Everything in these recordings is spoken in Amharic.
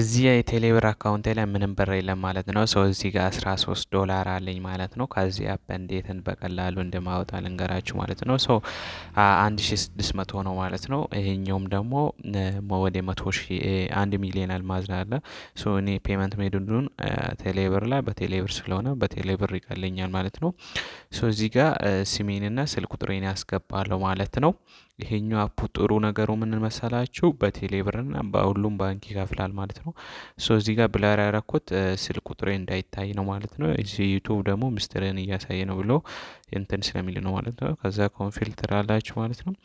እዚህ የቴሌብር account ኤ ላይ ምንም ብር የለም ማለት ነው። So እዚህ ጋር 13 ዶላር አለኝ ማለት ነው። ከዚህ app እንዴትን በቀላሉ እንደማወጣ ልንገራችሁ ማለት ነው። So 1600 ነው ማለት ነው። ይሄኛውም ደግሞ ወደ 100,000 1 ሚሊዮን አልማዝ አለ። So እኔ payment method ኡን ቴሌብር ላይ በቴሌብር ስለሆነ በቴሌብር ይቀለኛል ማለት ነው። So እዚህ ጋር ስሜንና ስልክ ቁጥሬን ያስገባለሁ ማለት ነው። ይሄኛው app ኡ ጥሩ ነገሩ ምን መሰላችሁ? በቴሌብርና በሁሉም ባንክ ይከፍላል ማለት ነው። So እዚህ ጋር blur ያረኩት ስልክ ቁጥሬ እንዳይታይ ነው ማለት ነው። እዚህ YouTube ደግሞ ምስጢርን እያሳየ ነው ብሎ እንትን ስለሚል ነው ማለት ነው። ከዛ confirm ትላላችሁ ማለት ነው።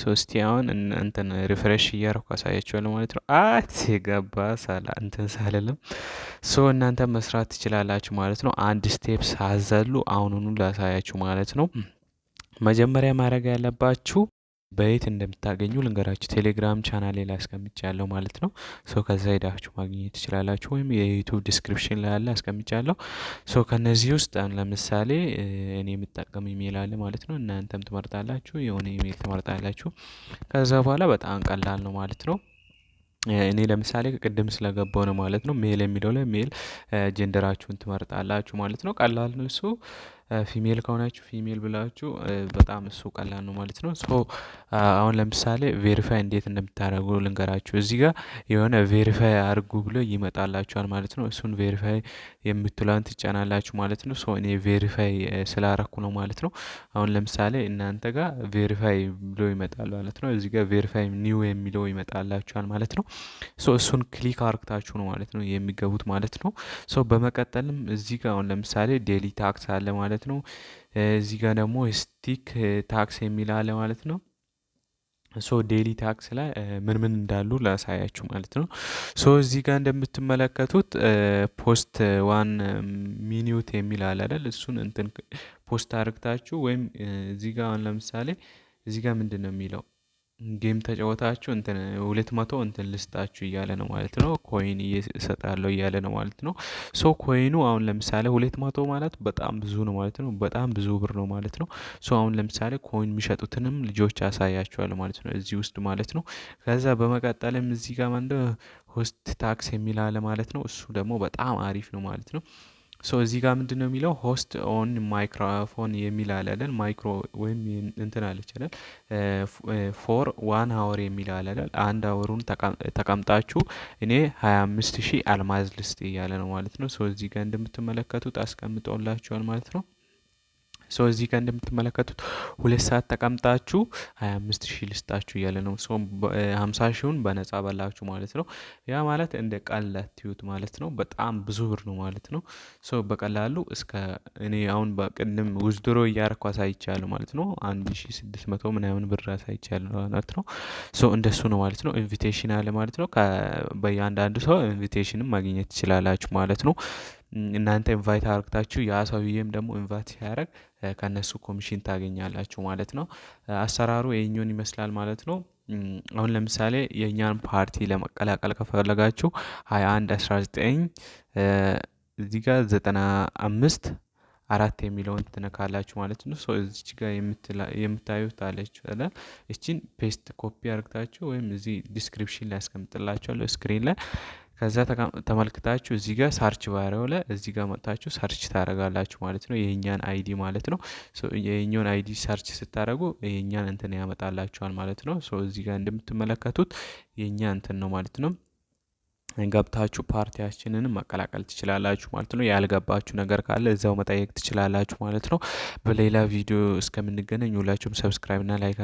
So እስቲ አሁን እንትን refresh እያረኩ አሳያችኋለሁ ማለት ነው። አት ገባ ሳላ እንትን ሳልልም። So እናንተ መስራት ትችላላችሁ ማለት ነው። አንድ step ሳዘሉ አሁኑኑ ላሳያችሁ ማለት ነው። መጀመሪያ ማድረግ ያለባችሁ በየት እንደምታገኙ ልንገራችሁ። ቴሌግራም ቻናሌ ላይ አስቀምጫለሁ ማለት ነው። So ከዛ ሄዳችሁ ማግኘት ትችላላችሁ፣ ወይም የ YouTube description ላይ ያለ አስቀምጫለሁ። So ከነዚህ ውስጥ አሁን ለምሳሌ እኔ የምጠቀም ኢሜል አለ ማለት ነው። እናንተም ትመርጣላችሁ፣ የሆነ ኢሜል ትመርጣላችሁ። ከዛ በኋላ በጣም ቀላል ነው ማለት ነው። እኔ ለምሳሌ ቅድም ስለገባው ነው ማለት ነው። Male የሚለው ላይ male፣ gender ኣችሁን ትመርጣላችሁ ማለት ነው። ቀላል ነው እሱ። Female ከሆናችሁ female ብላችሁ በጣም እሱ ቀላል ነው ማለት ነው። So አሁን ለምሳሌ verify እንዴት እንደምታደርጉ ልንገራችሁ። እዚህ ጋር የሆነ verify አድርጉ ብሎ ይመጣላችኋል ማለት ነው። እሱን verify የምትለዋን ትጫናላችሁ ማለት ነው። So እኔ verify ስላረኩ ነው ማለት ነው። አሁን ለምሳሌ እናንተ ጋር verify ብሎ ይመጣል ማለት ነው። እዚህ ጋር verify new የሚለው ይመጣላችኋል ማለት ነው። So እሱን click አርግታችሁ ነው ማለት ነው የሚገቡት ማለት ነው። So በመቀጠልም እዚህ ጋር አሁን ለምሳሌ daily task አለ ማለት ነው። እዚህ ጋር ደግሞ stick task የሚል አለ ማለት ነው። So daily task ላይ ምን ምን እንዳሉ ላሳያችሁ ማለት ነው። So እዚህ ጋር እንደምትመለከቱት post 1 minute የሚል አለ አይደል? እሱን እንትን post አድርግታችሁ ወይም እዚህ ጋር አሁን ለምሳሌ እዚህ ጋር ምንድነው የሚለው? Game ተጫወታችሁ እንትን 200 እንትን ልስጣችሁ እያለ ነው ማለት ነው። Coin እሰጣለሁ እያለ ነው ማለት ነው። So coin ኡ አሁን ለምሳሌ 200 ማለት በጣም ብዙ ነው ማለት ነው። በጣም ብዙ ብር ነው ማለት ነው። So አሁን ለምሳሌ coin የሚሸጡትንም ልጆች አሳያችኋለሁ ማለት ነው እዚህ ውስጥ ማለት ነው። ከዛ በመቀጠልም እዚህ ጋር ምንድነው host task የሚል አለ ማለት ነው። እሱ ደግሞ በጣም አሪፍ ነው ማለት ነው። So እዚህ ጋር ምንድነው የሚለው? Host on microphone የሚል አለ አይደል? Micro ወይም እንትን አለች አይደል? For 1 hour የሚል አለ አይደል? አንድ hour ኡን ተቀምጣችሁ እኔ 25,000 አልማዝ ልስጥ እያለ ነው ማለት ነው። So እዚህ ጋር እንደምትመለከቱት አስቀምጦላችኋል ማለት ነው። So እዚህ ጋር እንደምትመለከቱት 2 ሰዓት ተቀምጣችሁ 25,000 ልስጣችሁ እያለ ነው። So 50 ሺውን በነፃ በላችሁ ማለት ነው። ያ ማለት እንደ ቀልድ አትዩት ማለት ነው። በጣም ብዙ ብር ነው ማለት ነው። So በቀላሉ እስከ እኔ አሁን በቅድም withdraw እያረኩ አሳይቻለሁ ማለት ነው። 1600 ምናምን ብር አሳይቻለሁ ማለት ነው። So እንደሱ ነው ማለት ነው። Invitation አለ ማለት ነው። በእያንዳንዱ ሰው invitation ም ማግኘት ትችላላችሁ ማለት ነው። እናንተ invite አርግታችሁ ያ ሰውዬም ደግሞ invite ሲያደርግ ከእነሱ ኮሚሽን ታገኛላችሁ ማለት ነው። አሰራሩ ይሄኛውን ይመስላል ማለት ነው። አሁን ለምሳሌ የእኛን ፓርቲ ለመቀላቀል ከፈለጋችሁ 21 19 እዚህ ጋር 95 4 የሚለውን ትነካላችሁ ማለት ነው። So እዚች ጋር የምታዩት አለች አይደል? እቺን paste copy አርግታችሁ ወይም እዚህ description ላይ አስቀምጥላችኋለሁ screen ላይ። ከዛ ተመልክታችሁ እዚህ ጋር search bar ኡ ላይ እዚህ ጋር መጥታችሁ search ታደርጋላችሁ ማለት ነው። የኛን ID ማለት ነው። So የኛውን ID search ስታደርጉ የኛን እንትን ያመጣላችኋል ማለት ነው። So እዚህ ጋር እንደምትመለከቱት የኛ እንትን ነው ማለት ነው። ገብታችሁ ፓርቲያችንንም መቀላቀል ትችላላችሁ ማለት ነው። ያልገባችሁ ነገር ካለ እዛው መጠየቅ ትችላላችሁ ማለት ነው። በሌላ ቪዲዮ እስከምንገናኝ ሁላችሁም subscribe እና like